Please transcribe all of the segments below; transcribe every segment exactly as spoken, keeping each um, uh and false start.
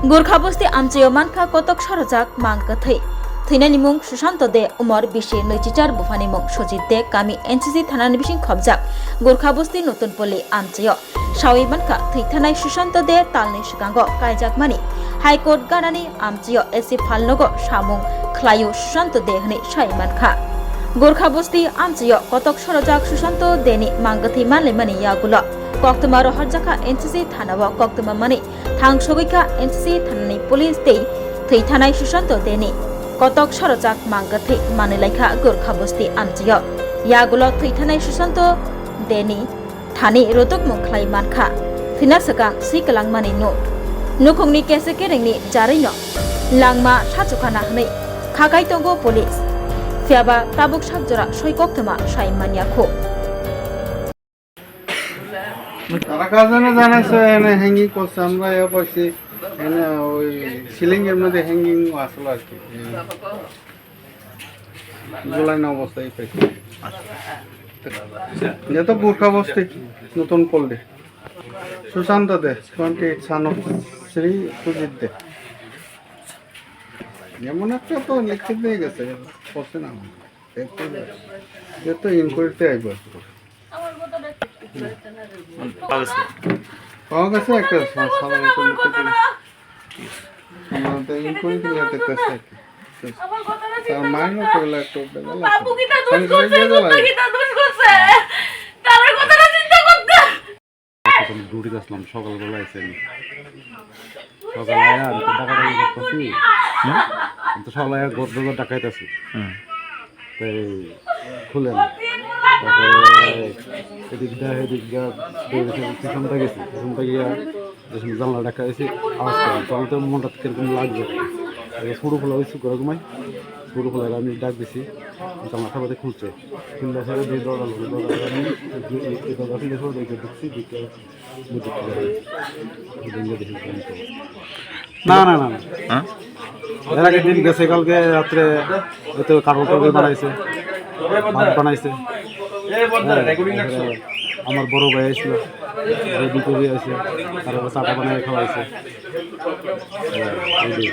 Gurkha Bosti amchaio mankha kotok sorojak mang kwthwi. Thwinani mung Sushanto De, umor bisi, nwichichar buphani mung Sujit De, kami N C C thanani bising khopjak Gurkha Bosti Nutun Poli amchaio. Sawi mankha, thwithanai Sushanto De talni swkango kaijakmani High Court ganani amchaio A C phalnogo samung khlaio Sushanto De hwnwi sai mankha. Gurkha Bosti amchaio kotok sorojak Sushanto Deni mang kwthwi manlaimani yagulo koktwma rohorjakha N C C thanao koktwma mani thang sogwikha N C C thanani police tei thwithanai Sushanto Deni kotok sorojak mang kwthwi manwi laikha Gurkha Bosti amchaio. Yagulo thwithanai Sushanto Deni thani rwtwkmung khlai mankha. Thwina swkang swi kwlangmani nuk. Nukhungni kese kerengni jarwino langma sachukhana hwnwi khakai tongo police. Phiyaba tabuk sak jora soi koktwma sai manya khu. তারা কাজে না জানাইছে, এনে হ্যাঙ্গিং করছে, আমরা ইয়ে পাইছি, এনে ওই সিলিং এর মধ্যে হ্যাঙ্গিং আসলো আর কি। গোলাইন অবস্থায় পাইছি। এটা তো গুর্খা বস্তি, নতুন পল্লী। সুশান্ত দে, twenty eight son of Shri সুজিত দে। এমন একটা তো লিখে দিয়ে গেছে, করছে না। এ তো ইনকোয়ারিতে আইব। পাওয়া গেছে একটা সা-, সাধারণ একটা লিখে দিয়ে। আমাদের ইনকোয়ারিতে একটা আছে আর কি। তার মাইন্ডও করলে একটু বেজাল আছে। বাবু কিতা দুষ করছে? মুক্তা কিতা দুষ করছে? তার কথাটা চিন্তা করতে। এখন ডিউটি আসলাম, সকালবেলা আইসি আমি। সকালে আয়া আমি তো ডাকাডাকি করতেছি। হুম? আমি তো সকালে আয়া ঘর দরজা ডাকাইতেছি। হুম। তাই খুলে না। তারপরে এদিক দা, এদিক দা, পিছন থেকে গেছি। পিছন থেকে গিয়া যে সময় জানলা ডাকাইছি, আওয়াজ করে। তখন তো মনটা কিরকম লাগবে। এই ছোটো খোলা হয়েছে, ঘরে ঘুমাই। ছোটো খোলা আমি ডাক দিছি। জানলা খাবাতে খুলছে। খুললে পরে দিয়ে দরজা খুলে, দরজা খুলে আমি এই, এই, এই দরজা খুলে সব দেখে ঢুকছি, ঢুকে বুঝে কি করে। এই দিন দেখে ঘুম করে। না, না, না, না। হ্যাঁ? এর আগের দিন গেছে, কালকে রাত্রে হয়তো কারো টারো বানাইছে, ভাত বানাইছে। হ্যাঁ, তারপরে আমার বড় ভাই আসলো, রেডি করে আছে, তারপরে চা টা বানাই খাওয়াইছে। হ্যাঁ, এই যে।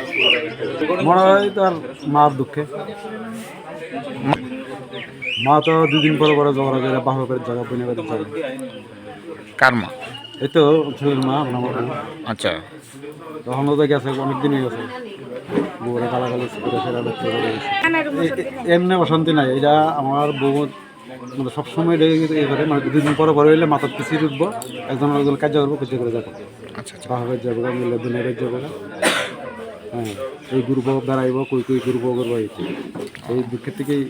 মনে হয় তার মার দুঃখে। মা তো দুদিন পরে পরে ঝগড়া করে বাপের বাড়ির জায়গা, বোনের বাড়ির জায়গা। কার মা? এই তো ছেলের মা, আমার বউ। আচ্ছা। তখন তো গেছে, অনেক দিন হয়ে গেছে। বউরে গালাগালি করে ফেরা দেখতে পারে। এ-, এ-, এমনি অশান্তি নাই, এটা আমার বউ মানে সবসময় এটা ইয়ে করে, মানে দুদিন পরে পরে হইলে মাথার পিছিয়ে উঠবো, একজন আরেকজন কাজ করবো, কাজ করে যাবো। আচ্ছা, আচ্ছা। বাপের যাবো, মিলে বোনের যাবো। হ্যাঁ, এই ঘুরবো, বেড়াইবো, কই কই ঘুরবো, ঘুরবো, এই তো। এই দুঃখের থেকেই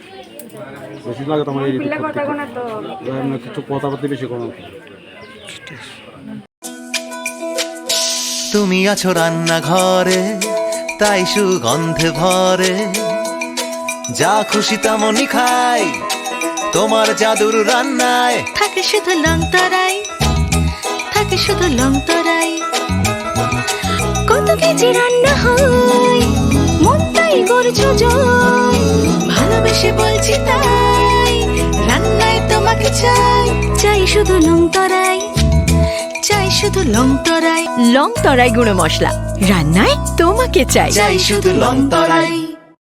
বেশি লাগে তো আমার এই দুঃখের থেকে। এমনি কিছু কথাবার্তা বেশি কম। তুমি আছো রান্নাঘরে, তাই সুগন্ধে ভরে। যা খুশি তেমনই খাই, তোমার জাদুর রান্নায়। থাকে শুধু লং তরাই, থাকে শুধু লং তরাই। কত কেজি রান্না হয়, মনটাই করছো জয়। ভালোবেসে বলছি তাই, রান্নায় তোমাকে চাই। চাই শুধু লং তরাই, চাই শুধু লং তরাই। লং তরাই গুঁড়ো মশলা, রান্নায় তোমাকে চাই। চাই শুধু লং তরাই।